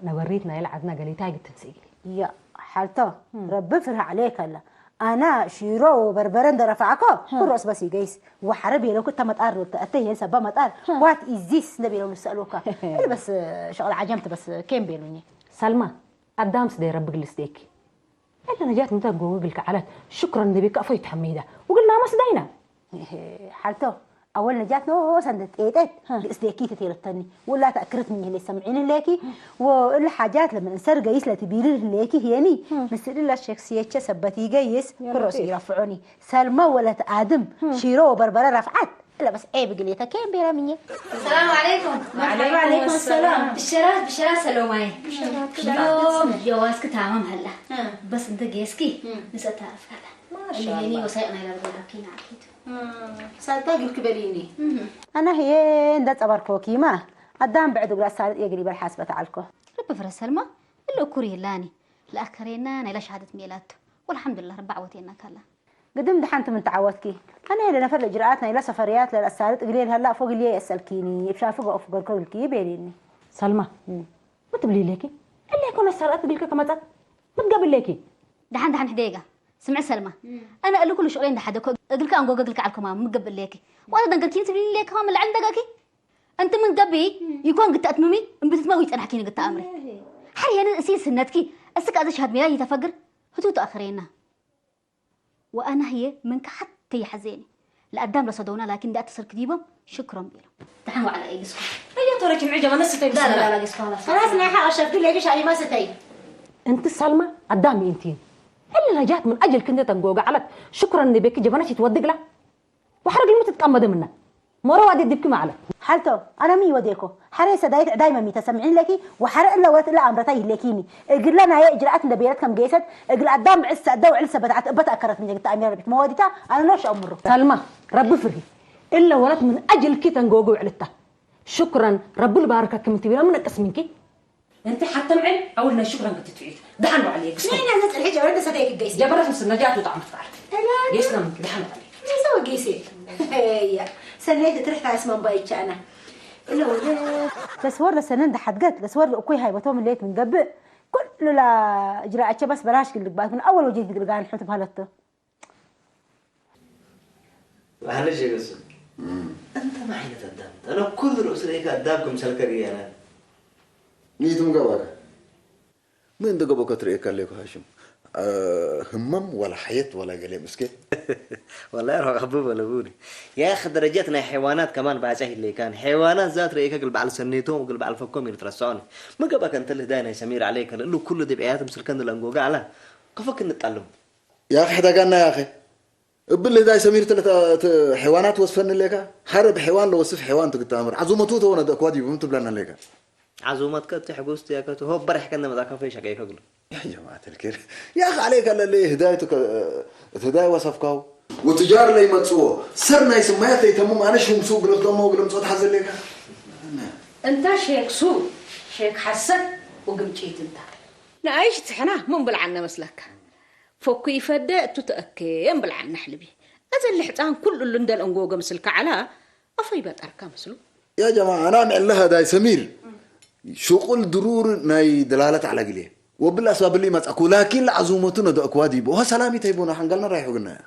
ነበሪት ናይለ ዐድነ ገሊታይ ግትንስእሊ። ያ ሐልቶ፣ እም። ረቢ ፍርህ ዐሌከ አለ። አነ ሺሮ ወበርበረ እንደ ረፈዕኮ፣ እም። ክሮስ በስ ኢገይስ፣ ወሐረ ቤለኩ እተ መጣር ዶል ተአተየን ሰባ መጣር፣ እም። What is this? እንደ ቤለው ልሰአሉካ። እሊ በስ ሸቅል ዐጀምት በስ ኬን ቤሉኝ። ሰልማ፣ አዳም ስዴ ረቢ ግልስዴኪ። እለ ነጃት ምንተ ጎገ ግልከ ዐለት፣ ሽክረን እንደ ቤካ አፎ ይትሐመይዳ። ወግል ናመ ስዳይና። እሄ፣ ሐልቶ፣ አወል ነጃት ኖሰ እንደ ጤጤት፣ ሀ። ግእስ ዴኪት ቴለተኒ። ወላ ተአክርት ምን ህሌት ሰምዒኒ ህሌኪ፣ ወእሊ ሓጃት ለምን እንሰር ገይስ ለትቢሊ ህሌኪ ህየኒ፣ ሀ። ምስል እለ ሸክስየቼ ሰበት ይገይስ፣ ያ ክሮስ ለጢፍ። ኢረፍዑኒ። ሰልመ ወለት አድም፣ ሀ። ሺሮ ወበርበረ ረፍዓት፣ እለ በስ ዔብ እግሌተ ኬን ቤላ ምኘ። ሰላም ዐለይኩም። ወዐለይኩም ሰላም። ብሸራት፣ ብሸራት ሰሎማዬ። ብሸራት። ዮም ጀዋዝክ ታማም ሀላ። ሀ። በስ እንተ ጌስኪ፣ ሀ። ንሰ ታርፍ ሀላ። ማሻአላህ። እሊ ሄኒ ወሳይቅ ናይ ለርጎ ለሀብኪ ናዕኪቱ። እም፣ ሳልታ እግልኪ በሊኒ። እም። አነ ህዬ እንደ ጸበርኮኪመ፣ አዳም ብዕድ እግል አሳልጥ የግል በል ሓስበት ዐልኮ። ርቢ ፍረሰልማ፣ እሊ እኩር ይላኒ፣ ለአከሬና ናይ ለሸሃደት ሜላቱ፣ ወልሐምዱሊላህ ረቢ ዐወቴና ካላ። ግድም ደሐን ቲ ምን ተዐወትኪ? አነ ለነፈር ለእጅራአት ናይለ ሰፈርያት ለለአሳልጥ እግልዬ ለሀላ ፎግ እልዬ ይአሰልኪኒ፣ እብ ሻፍግ ወአፍገርኮ እግልኪ ቤሌኒ። ሰልማ፣ እም። ምን ትብሊ ሌኪ? እለ እኮ መሳልአት እግልኪ ከመጸት ምን ትገብእ ሌኪ? ደሐን ደሐን ሕዴጋ። ስምዒ ሰልማ፣ እም። አነ እሊ ኩሉ ሽቅሌ እንደ ሐደኮ እግልኪ አንጎገ እግልኪ ዐልኮ ማም ምን ትገብእ ሌኪ? ወአተ ደንገርኪኒ ትብሊ ሌኪ ማም ለዐል ደጋኪ? እንቲ ምን ገብኢ እም። ይኮን ግድ ተአትምሚ፣ እምቢ ትትመዊ ጸናሕኪኒ ግድ ተአምሪ። እህ። ሐር የኒ እሲን ስነትኪ፣ እስክ አዘ ሸሀድ ሚላድ ይተፈግር፣ ህቱ ተአክሬና። ወአነ ህዬ ምንከ ሐቴ ይሐዜኒ። ለአዳም ለሰደውና ላኪን እንዴ አተሰርክ ዲቦም ሽክሮም ቤሎም። ደሐን ወዐለ ኤግስኮ። አያ ቶረ ጅምዕ ጀበነ ስተይ ላ ላ ላ ላ ላ፣ ጌስኮ ሀላስ። ኸላስ ናይ ሐቅ አሸፍክ ሌጊ ሻሂማ ስተይ። እንቲ ሳልማ አዳም ኢንቲን። እሊ ለጃት ምን አጅል ክንዴ ተንጎገ ዐለት ሽክረን እንዴ ቤኪ ጀበነች ይትወድግ ላ። ወሐረግ ልሚ ትትቀመደ ምነ። ሞሮ ዋዲ ዲብኪ መዐለ። ሐልቶ፣ አነ ሚ ወዴኮ? ሐሬ ሰዳይት ዕዳይ መሚተ ሰምዒኒ ለኪ፣ ወሐረ እለ ወለት እለ አምረታ ይህሌኪኒ። እግለ ናየ እጅራአት እንደ ቤለት ከም ገይሰት፣ እግል አዳም ብዕድ ሰአደ ወዕል ሰበት ዐት እበ ተአከረት ምንጀ ግታ አሚረ ረቢት መወዲታ፣ አነ ኖሽ አምሩ። ሰልማ፣ ረቢ ፍርሂ። እለ ወለት ምን አጅልኪ ተንጎጉ ውዕልታ። ሹክረን፣ ረቢ ልባርከኪ ምን ትቢለ ምን እቅስ ምንኪ? እንቲ ሐተ ምዕል አውል ናይ ሹክረን ክትትፊት። ደሐን ወዐል የግስኩም። ምን ያዘ ጽልሒ ጀበረ ደሰተ የግገይስ። ጀበረት ምስ ነጃት ወጣዕም ትፈዓል። ተላ ጌስና ምንክ ደሐን ወዐል። ምን ሰው ጌሴ? ያ ሰኔት ትርሕ ታስማን ባይቻ አና። ለስወር ለሰነ እንደ ሐድገት፣ ለስወር ለእኩይ ሃይበቶም ሌት ምን ገብእ፣ ኩሉ ለእጅራአቸ በስ በላሽ ግልግባት ምን አወል ወጀት ግልጋን ሑት በህለቶ። ማዕለሽ የገሱ። እም። እንተ ማ ዐይነት አዳም እንተ? አነ ኩሉ ርኡስ ርኤከ አዳም ክምሰልከ ርኤ አነ። ኒትም ገባከ? ምን እንደ ገቦከ ትርኤከ ሌኮ ሃሽም? አ፣ ህመም ወላ ሐየት ወላ ገሌ ምስኪን። ወላሂ ሮቅ አቡ በለቡኒ። ያክ ደረጀት ናይ ሐይዋናት ከማን ባጽሕ ኢሌካን። ሐይዋናት ዛት ርኤከ እግል በዐል ሰኔቶም እግል በዐል ፈኮም ኢልትረሰዖኒ። ምን ገባከ እንተ ልህዳይ ናይ ሰሚር ዐሌከ ለእሉ ኩሉ ድብዕያት ምስልከ እንለአንጎገ ዐለ። ከፎክ እንጠልም። ያኺ ሕደጋና ያኺ። እብል ህዳይ ሰሚር ተ-፣ ተ-፣ ተ-፣ ሐይዋናት ወስፈኒ ሌካ? ሐረ ብሐይዋን ለወስፍ ሐይዋን ትግተአምር። ዐዙመቱ ተወነ ደእክዋ ዲቡ ምን ትብለና ሌካ? ዐዙመትከ እት ሕጉስ ቱ ያከቱ ሆብ በርሕከ እንደ መጽአከ ፈይሸቀይከ እግሉ። ያ ጀማዐት አልኬር። ያኺ ዐሌከ ለሌ ህዳይ ቱ ከ-፣ እት ህዳይ ወሰፍካው። ወትጃር ለይመጽኦ ሰር ናይ ስማያት ለይተምም አነ ሹም ሱቅ ግለፍ ደሞ ግለምጾ ተሐዘ ሌካ? እንተ ሼክ ሱቅ፣ ሼክ ሐሰን ወግምጪት እንተ። ነአይሽ ትሕና ምን ብልዓነ መስለከ? ፈኩ ኢፈደ እቱ ተአኬ እምብል ዐልነ ሕልቢ። እዘ ልሕጻን ኩሉ እሉ እንደ ለእንጎገ ምስልከ ዐላ፣ አፎ ኢበጠርከ ምስሉ። ያ ጀማዐ፣ አና ምዕለ ሀዳይ ሰሚር፣ ሽቁል ድሩር ናይ ደላለት ዐለ እግልዬ። ወብል አስባብ እሊ መጽአኩ፣ ላኪን ለዐዙመቱ ነደአክዋ ዲቡ። ወሀ ሰላም ኢተይቡነ፣ ሐንገልነ ራይሑ ግናያ።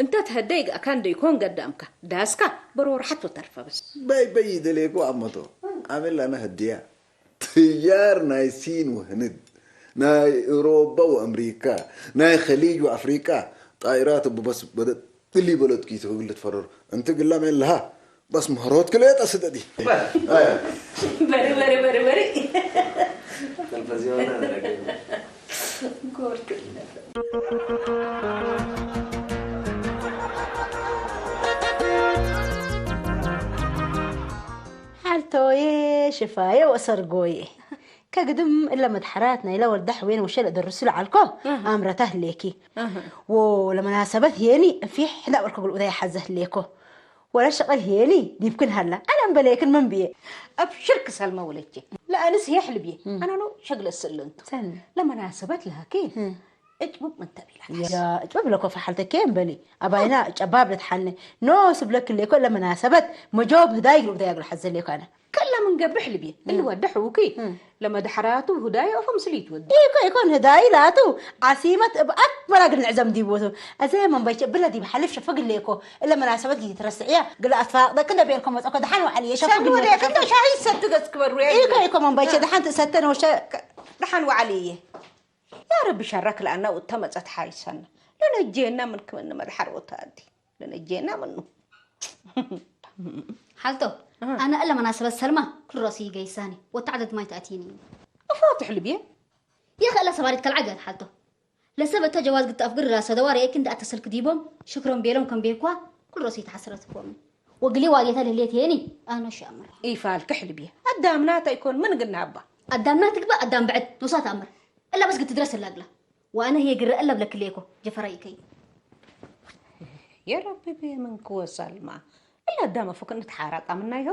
እንተ ተሀደይ ገአካ እንደ ኢኮን ገዳምከ፣ ዳስካ በሮ ረሐት ወተርፈ በስ። በይ በይ ደሌኮ አመቶ፣ አሜን ለአነ ህድያ። ትጃር ናይ ሲን ወህንድ፣ ናይ ኤውሮበ ወአምሪካ፣ ናይ ከሊጅ ወአፍሪቃ ጣይራት እቡ በስ በደ እሊ በለድ ኪቱ እግል ልትፈረሩ። እንቲ ግላም የለሃ፣ በስ ምህሮት ክልኤ ጠስደዲ። በሪ፣ በሪ፣ በሪ፣ በሪ። ተልፈዚዮን አደረገ። ጎርክ ሐልቶዬ ሽፋዬ ወሰርጎዬ። ከግድም እለ መድሐራት ናይለ ወልደ ሕዌን ወሸል እደርሱ ለዐልኮ አሃ። አምረተ ህሌኪ። አሃ። ወለመናሰበት ህዬኒ እንፊሕ ሕዳብ እልኮ ግልኡታይ ሐዘ ህሌኮ። ወለሸቅል ህዬኒ ዲብክን ሀላ። አነ እምበሌክን ምን ብዬ? አብሽርክ ሰልመ ወለቼ። ለአንስ ህዬ ሕልብዬ። እም። አነ ኖ ሸግለ ስእለ እንቱ። ሰኒ። ለመናሰበት ለሀኬ። እም። እጭብብ ምን ተቤላ ያ፣ እጭብብ ለኮ ፈሐልተኬ እምበሊ። አባይና ጨባብ ለትሐኔ። ኖስ ብለክ ሌኮ ለመናሰበት መጆብ ህዳይ ግሩብ ዳያግሉ ሐዘ ሌኮ አነ። ከላ ምን ገብሕ ልብዬ። እም። እሊ ወደሕ ውኪ። እም። ለመድሐራቱ ህዳይ ኦፎ ምስል ይትወድ። ኢኮ ኢኮን ህዳይ ላቱ ዓሲመት እብ አክመል አግል ንዕዘም ዲቦቱ። አዜ መንበይቼ ብለ ዲብ ሐልፍ ሸፈግ ሌኮ። እለ መናሰበት ጊዜ ትረስዕያ። ግለ አትፋቅደ ክንደ ቤልኮ መጸኮ ደሓን ወዓልየ ሸፈግ ሌኮ። ሻሂ ሰትገት ክበሩ ያ። ኢኮ ኢኮ መንበይቼ ደሓን ትሰተን ወሸ ደሓን ወዓልየ። ያ ረቢ ሸረክ ለአና ወእተ መጸት ሓይሰነ። ለነጄና ምን ክምነ መድሐር ወታዲ። ለነጄና ምኑ። ሐልቶ፣ አሃ። አነ እለ መናሰበት ሰልማ፣ ክል ሮሲ ይገይሳኒ፣ ወተዐደድ ማይ ተአቲኒ። አፎ ትሕልብዬ? የኸ እለ ሰባሪት ከልዐ ገት ሐልቶ። ለሰብ እተ ጀዋዝ ግት አፍግር ራሰ ደዋር የእክ እንደ አተሰልክ ዲቦም፣ ሽክሮም ቤሎም ከም ቤኳ፣ ክል ሮሲ ተሐስረት ኮኑ። ወግሌ ዋዴተ ለህሌት ሄኒ፣ አኖ ሸአምር። ኢፋልክ ሕልብዬ። አዳምናተ ኢኮን ምን ግናባ? አዳምና ትግበእ አዳም ብዕድ፣ ኖሳ ተአምር። እላ በስ ግትድረስ እላ እግላ። ወአነ ህዬ ግረ እለ እብለክሌኮ፣ ጀፈራ ኢከይ። የረቢ ቤ ምንክ ወሰልማ። እለ አዳም አፉክ እንድትሓራቃ ምናይሆ?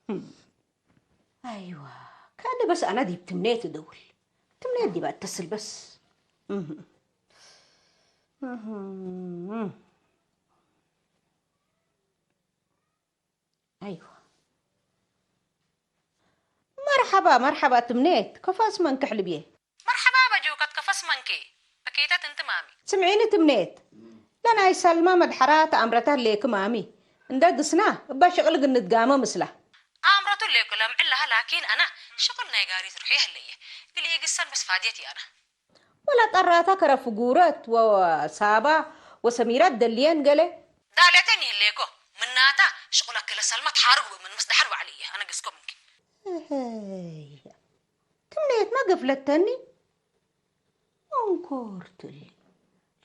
ህም። አይዋ፣ ከእነ በስ አና ዲብ ትምኔት እደውል። ትምኔት ዲብ አተስል በስ። እህ። እህ። አይወ። መርሐባ፣ መርሐባ ትምኔት፣ ከፎ እስመንኪ ሕልብዬ። መርሐባ በጁከት፣ ከፎ እስመንኪ። በኪተት እንቲ ማሚ። ስምዒኒ ትምኔት፣ ለናይ ሰልማ መድሐራ ተአምረተ ህሌኪ ማሚ። እንደ ግስና እበ ሽቅል እግል ንትጋመ ምስላ። አምረቱ ሌኩ ለምዕል ለሀ፣ ላኪን አነ ሽቅል ናይ ጋሪት ርሑየ ህለየ። እግል ኢግሰን በስ ፋድየት ይአነ። ወለ ጠራታ ከረ ፍጉረት ወሳባ ወሰሚራት ደልየን ገሌ። ዳልየቴን ይህሌኮ ምናታ ሽቁለኪ ለሰልመ ተሓርጉ ምን ምስደሐር ወዐልየ አነ ግስኮ ምንኪ። እህይ፣ ትምኔትመ ገፍለተኒ። መንኮርትሊ።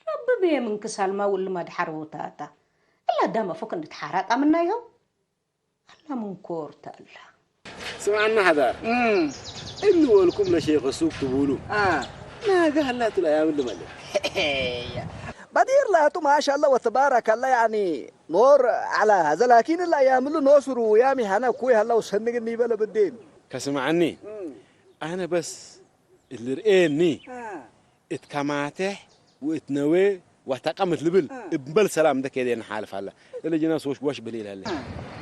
ረቢ ቤ ምንኪ ሰልመ ውልመ ደሐር ውታታ። እለ አዳም አፎክ እንድትሓራጣ ምናይሆ። አላ መንኮር ተአላ። ስምዐና ሐዳር። እም። እሊ ወልኩም ለሼከ ሱቅ ትቡሉ። አ። ናገ ሀላቱ ለአያም ልመለ። በዲር ላቱ ማሻአላ ወተባረከላ፣ ያኒ ኖር ዐላ ሀዘ፣ ላኪን እለ አያም እሉ ኖስሩ ያሚ ሐነ እኩይ ሀላ ወሰንግ እኒበ ለብዴን። ከስምዐኒ፣ እም። አነ በስ እሊ ርኤኒ አ። እት ከማቴሕ ወእት ነዌ ወተቀምት ልብል አ። እምበል ሰላም እንደ ኬዴ ነሓልፍ ሀለ። እለ ጅና ሶሽ ወሽ ብሊል ሀለ። አ።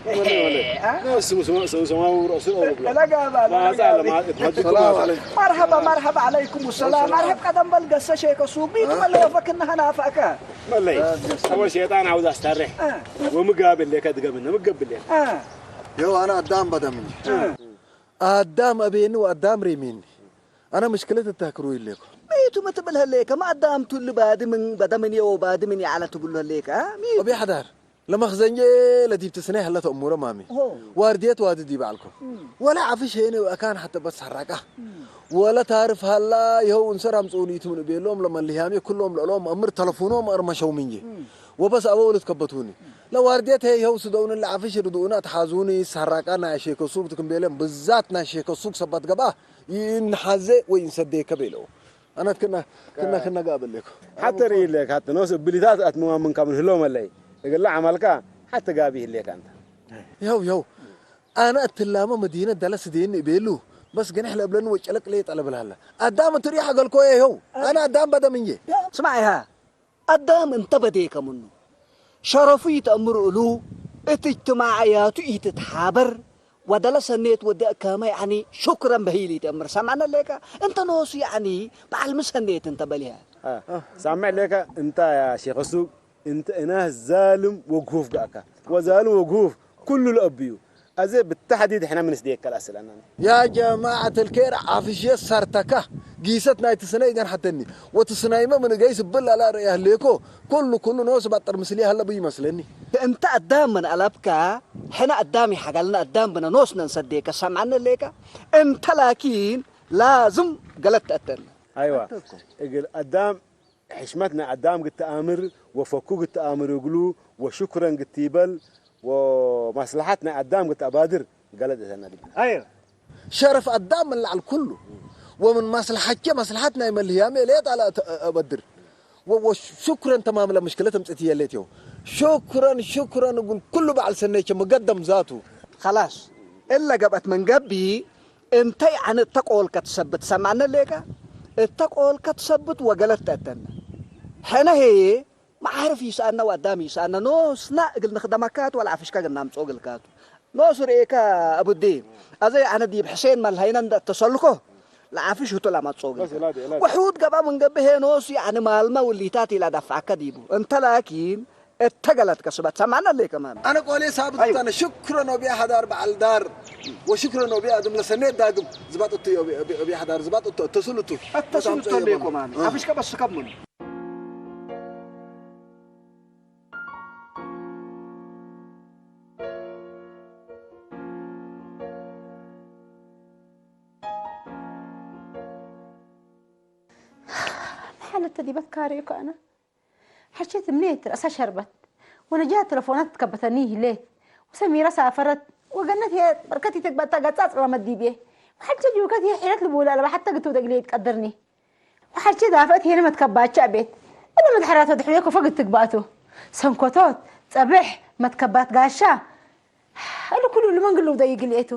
ወለ፣ ወለ። አ። ስሙ፣ ስሙ፣ ስሙ፣ ስሙ፣ ረእሱ ነው ብሎ። ለጋ ባለ፣ ማዛ ለጋ ለማ-፣ ባለ። እት ሀጅኩም ሰላም ማዛ። ዐለይኩም። መርሐባ፣ መርሐባ ዐለይኩም ሰላም። ሰላም። መርሐብ ቀደም በል ገሰ ሼከ ሱቅ ቢት አ። መለ ወፈክና ሀናፈአከ። መለይ። አ፣ አወል ሸይጣን አውዝ አስታሬሕ። አ። ወምጋብል ሌከ ድገምነ፣ ምገብሌ። አ። የው አነ አዳም በደምኝ። አ። አዳም አቤኒ ወአዳም ሬሜኒ። አነ ምሽክለት እታክሩ ይሌኮ። ሚቱ ሚ ትብል ህሌከ? ማ አዳም ቱ እሊ ባዲ ምን በደ ምን የወ ባዲ ምን የዐለ ትብሉ ህሌከ? አ? ሚቱ? አቤ ሐዳር፣ ለመክዘንዬ ለዲብ ትስኔሕ ህለት እሙረ ማሚ። ሆ። ዋርድየት ዋዲ ዲብ ዐልኮ። እም። ወለ ዐፍሽ ሄነ ወአካን ሐተ በስ ሐራቃ። እም። ወለ ታርፍ ሀላ ይኸው እንሰር አምጽኡኒ ቱ ምን እቤሎም ለመልህያሜ ኩሎም ለእሎም አምር ተለፉኖም አርመሸው ምንዬ። እም። ወበስ አበው ልትከበቱኒ። ለዋርድየት ህይ ይኸው ስደውኒ ለዐፍሽ ርድኡኒ አትሓዙኒ ሰራቃ ናይ ሼከ ሱቅ ትክምቤለን ብዛት ናይ ሼከ ሱቅ ሰበት ገብአ ይእንሓዜ ወይእንሰዴከ ቤለው። አነት ክና፣ ክና፣ ክና ጋብሌኮ። ሐተ ርእይ ሌክ፣ ሐተ ኖስ እብሊታት አትምማምን ከምን ህሎ መለይ። እግለ ዐመልካ ሐተ ጋቢ ህሌክ አንተ። ይኸው፣ ይኸው። አነ እትላመ መዲነት ደለ ስዴኒ እቤሉ። በስ ገኔሕ ለእብለኒ ወጨለቅ ሌጠ ለብል ሀለ። አዳም እት ሪሕ አገልኮየ ይኸው። አነ አዳም በደም እንዬ። ስማዕ ይሃ። አዳም እንተ በዴከ ምኑ፣ ሸረፉ ኢተአምር እሉ፣ እት እጅትማዕያቱ ኢትትሓበር፣ ወደለ ሰኔት ወዲ አካመ፣ ያዕኒ፣ ሹክረን በህይል ኢተአምር። ሰምዐነ ሌከ? እንተ ኖሱ፣ ያዕኒ፣ በዐል ሚ ሰኔት እንተ በሊሀ። አ፣ ሳምዕ ሌከ፣ እንተ ያ ሼክ ሱቅ፣ እንተ እናስ ዛልም ወግሁፍ ገአካ። ወዛልም ወግሁፍ ኩሉ ለአብዩ። አዜ ብተሕዲድ ሕነ ምን ስዴከ ለአስለናነ። ያ ጀማዐት አልኬር፣ ዐፍሽየት ሰርተከ፣ ጊሰት ናይ ትስነይ ገን ሐተኒ፣ ወትስናይመ ምን ገይስ እብል ለላርአያ ህሌኮ፣ ኩሉ፣ ኩሉ ኖስ ባጠር ምስልየ ሀለ ብዩ መስለኒ። እንተ አዳም ምን አለብከ፣ ሕነ አዳም ይሐጋልነ አዳም ብነ ኖስነ እንሰዴከ ሰምዐነ ህሌከ፣ እንተ ላኪን ላዝም ገለት ተአተነ። አይዋ፣ እግል አዳም ሕሽመት ናይ አዳም ግትአምር ወፈኩ ግትአምር እግሉ ወሹክረን ግትበል ወመስለሐት ናይ አዳም ግትአባድር ገለድ እተና ዲብ። አየ። ሸረፍ አዳም ምን ለዐል ኩሉ ወምን መስለሐቼ መስለሐት ናይ መልህያሜ ሌጣ ለአበድር ወ-፣ ወሹክረን ተማም ለምሽክለት እምጽእት የሌት የው። ሹክረን፣ ሹክረን እግል ኩሉ በዐል ሰኔቼ መገደም ዛቱ። ኸላስ እለ ገብአት ምን ገብእ እንተ ያዕኒ እተ ቆልከ ትሰብት ሰምዐነ ሌከ? እተ ቆልከ ትሰብት ወገለት ተአተነ። ሕነ ህዬ መዓርፍ ይሰአነ ወአዳም ይሰአነ ኖስና እግል ንክደመካቱ ወለዐፍሽከ እግል ናምጽኦ እግልካቱ። ኖሱ ርኤከ አቡዲ፣ አዘ ያዕኒ ዲብ ሕሴን መልሀይነ እንደ እተሰልኮ ለዐፍሽ ህቱ ለመጽኦ እግልከ። ወሑድ ገብአ ምን ገብእ ህዬ ኖሱ ያዕኒ ማልመ ውሊታት ኢለደፍዐከ ዲቡ። እንተ ላኪን እተ ገለትከ ስበት ሰምዐነ ሌከ ማሚ። አነ ቆሌ ሳብት አዩ። እተ አነ ሽክረን ወቢያ ሐዳር በዐል ዳር ወሽክረን ወቢያ አድም ለሰኔት ዳግም ዝባጥ እቱ ወቢያ ሐዳር ዝባጥ እቱ ተስሉቱ። አተስሉቱ ሌኮ ማሚ። አ። አፍሽከ በስከ ምኑ። መሐለተ ዲበት ካሬኮ አነ። ሐቼት እምኔት ረአሳ ሸርበት፣ ወነጃት ተለፎናት ትከበተኒ ህሌት፣ ወሰሚራ ሳፈረት፣ ወገነት ህዬ በርከት ኢትግበእ ተገጻጽ ረመት ዲብዬ፣ ወሐቼ ጁከት ህዬ ሒረት ልቡለ አለበ ሐተ ግቱ ደግሌ ኢትቀድርኒ። ወሐቼ ዳፈእት ህዬ መትከባቼ አቤት፣ እብ መድሐራት ወድሕሬ ኮፎ ግትግባእቱ፣ ሰንኮቶት፣ ጸብሕ፣ መትከባት ጋሻ፣ እሊ ኩሉ እሊ ምን ግሉ ደይግል ኤቱ።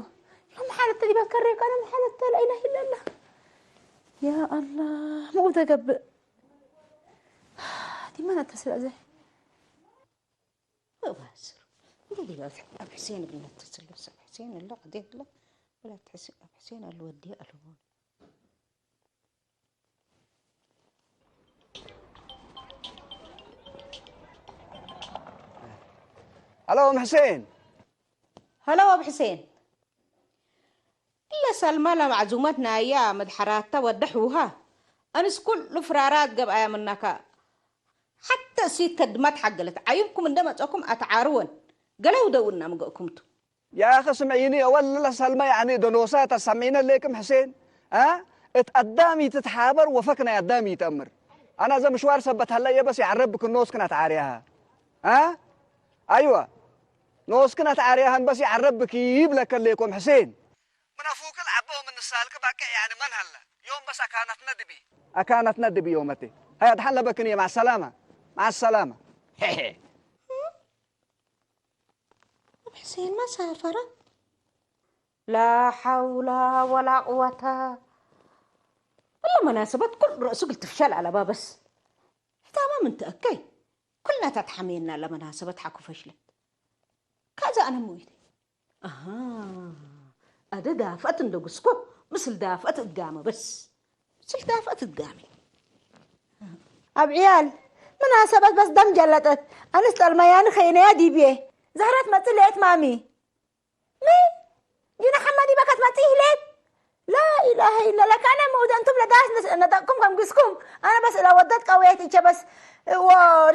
ምን ሐለተ ዲበት ከሬ ከነ ምን ሐለተ ላኢላህ ኢለላህ። ያ አላህ፣ ምኡ ተገብእ። ዲመ ነተስል አዜ። እባስር። እንዴ ዲበ አብ ሕሴን እግል ነተስል፣ ሰብ ሕሴን እለ ቀዴት እለ ወለት ሕሴ-፣ አብ ሕሴን አሉ ወዴ አሉ። ሀሎ፣ እም ሕሴን። ሀሎ፣ አብ ሕሴን። እለ ሰልመ ለመዕዙመት ናያ መድሐራተ ወደሕውሃ። አንስ ኩሉ ፍራራት ገብአያ ምነከ። ሐተ እሲት ከድመት ሐገለት። ዓይብኩም እንዴ መጽአኩም አትዓርወን። ገሌ ውደውና ምገእኩም ቱ። ያአኸ ስምዒኒ፣ አወል ለሰልመ ያኒ ደኖሰ ተሰምዒነ ሌክም ሕሴን፣ አ? እት አዳም ኢትትሓበር ወፈክ ናይ አዳም ኢተአምር። አነ አዘ ምሽዋር ሰበት ሀለ እየ በስ የዐረብክ ኖስክን አትዓርያሃ። አ? አይወ፣ ኖስክን አትዓርያሃን በስ የዐረብክ ይብለከ ሌኮም ሕሴን። ምን አፉክል ዐበ ወምን ንሳልክ ባቄዕ ያኒ መን ሀለ? ዮም በስ አካነትነ ድቢ። አካነትነ ድቢ ዮመቴ። ሀይ አድሐን ለበክን እየ፣ መዐ ሰላመ። መዐ ሰላመ። ሄሄ። እብ ሕሴንመ ሳፈረ። ላ ሐውለ ወላ ቅወተ። እለ መናሰበት ኩል ረእሱ እግል ትፍሸል አለባ በስ። ሕታመ ምን ተአከይ፣ ኩልነ ተትሐሜና ለመናሰበት ሐቆ ፈሽለት። ከአዘ አነ ሞይተ። አሃ፣ አደ ዳፍአት እንደ ጉስኮ፣ ምስል ዳፍአት እጋመ በስ። ምስል ዳፍአት እጋመ። አብ ዕያል፣ መናሰበት በስ ደም ጀለጠት። አንስ ጠልመያኒ ኸይነያ ዲብዬ። ዘህረት መጽእ ሌት ማሚ። ሚ? ጂነ ሐመ ዲበ ከትመጽእ ህሌት? ላኢላሀ ኢለላህ። ከአነ ምውደ እንቱም ለዳስ ነስ-፣ ነጠቅኩም ከም ግስኩም። አነ በስ እለ ወደት ቀዌት እቼ በስ።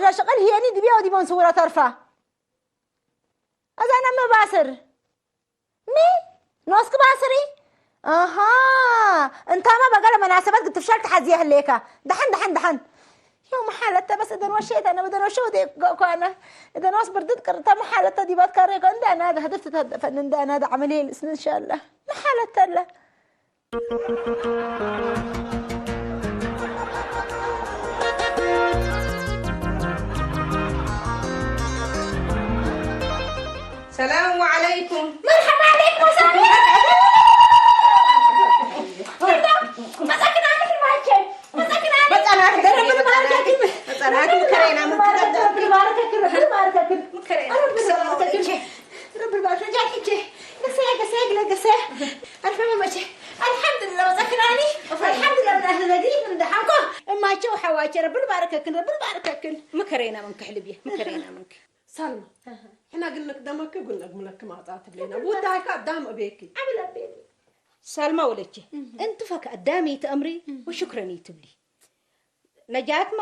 ወሸቅል ህየኒ ዲብዬ ወዲብ መንሱረ ተርፋ። አዛና መባስር። ሚ? ኖስክ ባስሪ? አሃ፣ እንታመ በገለ መናሰበት ግትፍሻል ተሐዝየ ህሌከ። ደሐን፣ ደሐን፣ ደሐን። የው መሓለተ በስ እደን ወሼት አነ ወደን ወሸ ወዴ ገእኮ አነ። እደን ወስ ብርድት ቅርተ መሓለተ ዲባት ካሬኮ እንደ አናደ ህድፍ ትተደፈን እንደ አናደ ዐመል ይልስን እንሻላህ። መሓለተ አለ። ሰላም ወዐለይኩም። መርሐባ ዐለይኩም ወሰላም። መጸክናኒ ማቼ፣ መጸክናኒ። መጸናክ ደረብ ባርከክን። መጸናክ ምከረና፣ ምከረና። ረቢ ባርከክን፣ ረቢ ባርከክን። ምከረና። ረቢ ባርከክን። ረቢ ባርከክን። ጃኪቼ፣ ገሰያ፣ ገሰያ፣ ግለ ገሰያ። አልፈ መመቼ። አልሐምዱሊላህ ወጸክናኒ። አልሐምዱሊላህ ምን አህለ ነዲ ምን ደሐንኮ። እማቼ ወሐዋቼ ረቢ ልባርከክን፣ ረቢ ልባርከክን። ምከሬና ምንክ ሕልብዬ፣ ምከሬና ምንክ። ሳልማ፣ አሃ። ሕና እግል ንቅደመኪ እግል ነግምለኪ ማጻት እብሌና። ቡዳይካ አዳም እቤኪ። አብል አቤኪ። ሳልማ ወለቼ፣ እህ። እንቲ ፈክ አዳም ኢተአምሪ እህ። ወሹክረን ኢትብሊ። ነጃትማ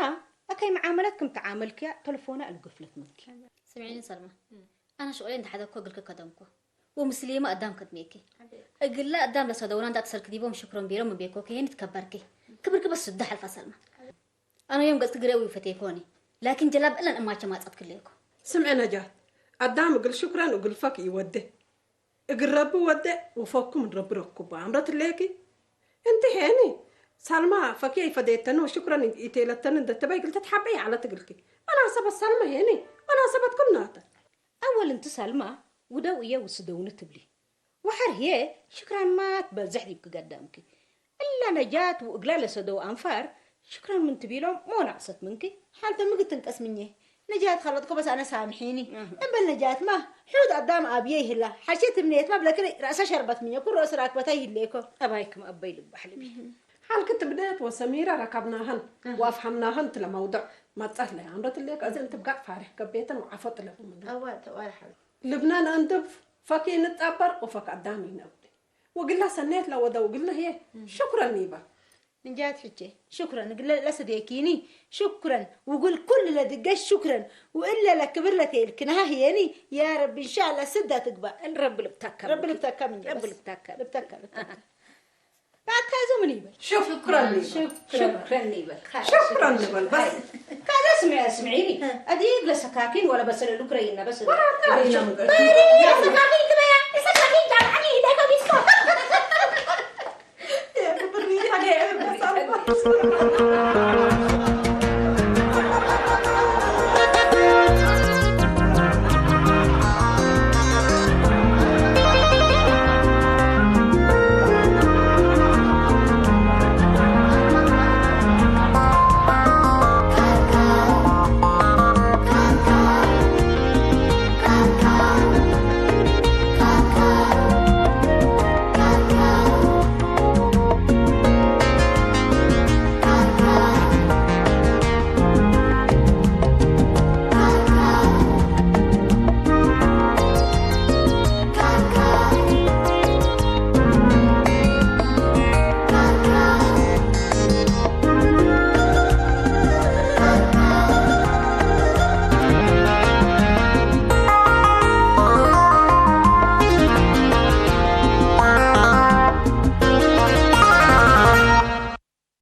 አከይ መዓመለት ክም ተዓመልክያ ተለፎነ አልገፍለት ምንኪ። ስምዒኒ ሰልማ፣ አነ ሽቁሌ እንተ ሐደግኮ እግልኪ ከደምኮ ወምስሌመ አዳም ከድሜኪ። እግለ አዳም ለሰደውና እንተ አትሰልክ ዲቦም ሽክሮም ቤሎም ምን ቤኮ ከሄኒ ትከበርኪ። ክብርኪ በስ ስዳ ሐልፋ ሰልማ። አነ ዮም ገጽኪ ግሬ ወይፈቴኮኒ፣ ላኪን ጀላብ እለን እማቸ ማጸት ክሌኮ። ስምዒ ነጃት፣ አዳም እግል ሽክረን እግል ፈክ ኢወዴ። እግል ረቢ ወዴ ወፈኩ ምን ረቢ ረኩቡ አምረት ሌኪ። እንቲ ሄኒ፣ ሳልማ ፈክየ ኢፈዴተኒ ወሽክረን ኢቴለተኒ እንዴ ትበይ እግል ትትሐበይ ዐለት እግልኪ። መናሰበት ሳልማ ሄኒ፣ መናሰበት ክልናተ። አወል እንቲ ሳልማ ውደው እየ ውስደውኒ ትብሊ። ወሐር ህዬ ሽክረን ማ ትበዝሕ ዲብኪ ገዳምኪ። እለ ነጃት ወእግላ ለሰደው አንፋር ሽክረን ምን ትቢሎም ሞ ነቅሰት ምንኪ? ሐልተ ምግድ ትንቀስ ምኜ። ነጃት ከለጥኮ በስ አነ ሳምሒኒ። እህ። እምበል ነጃትማ፣ ሑድ አዳም አብዬ ይህላ። ሐርሼ ትምኔትማ ብለክን ረአሰ ሸርበት ምኘ፣ ኩሮ እስ ራክበታ ይህሌኮ። አባይክም አበይ ልባሕ ልቢ። እህ። ሐልክ ትምኔት ወሰሚረ ረከብናህን እህ። ወአፍሐምናህን ትለ መውዱዕ መጸት ለአምረት ሌክ። እዜ እንቲ ብጋጥ ፋሬሕ ከቤተን ወዐፎ ጥለቡ ምኑ። አዋ፣ ተዋይ ሐል። ልብነን እንድብ ፈክ ኢንትጠበር ወፈክ አዳም ኢነብድ። ወግላ ሰኔት ለወደው እግልነ ህዬ እም። ሽክረን ይበል። ንጃት ሕቼ፣ ሽክረን እግለ ለሰዴኪኒ ሽክረን፣ ውግል ኩል ለድገሽ ሽክረን፣ ወእለ ለክብር ለቴልክንሃ ህዬኒ፣ ያ ረቢ እንሻአላ ስዳ ትግባእ። ረቢ ልብተከ ረቢ ምንኪ። ልብተከ ምን ረቢ ይበስ? ልብተከ። ልብተከ፣ ልብተከ። ባካዙ ምን ይበል? ሽክረን ይበል። ሽክረን ይበል። ሽክረን ይበል። በስ። ካዛ ስምዒ፣ ስምዒኒ። እ። አዲግ ለሰካኪን ወለ በሰለ ሉክረይና በሰለ። ወራና ሉክረይና። በሪ ሰካኪን ትበያ፣ ሰካኪን ጃምዓኒ ኢደከ ቢስኮ። የብሪ ታዲያ የብሪ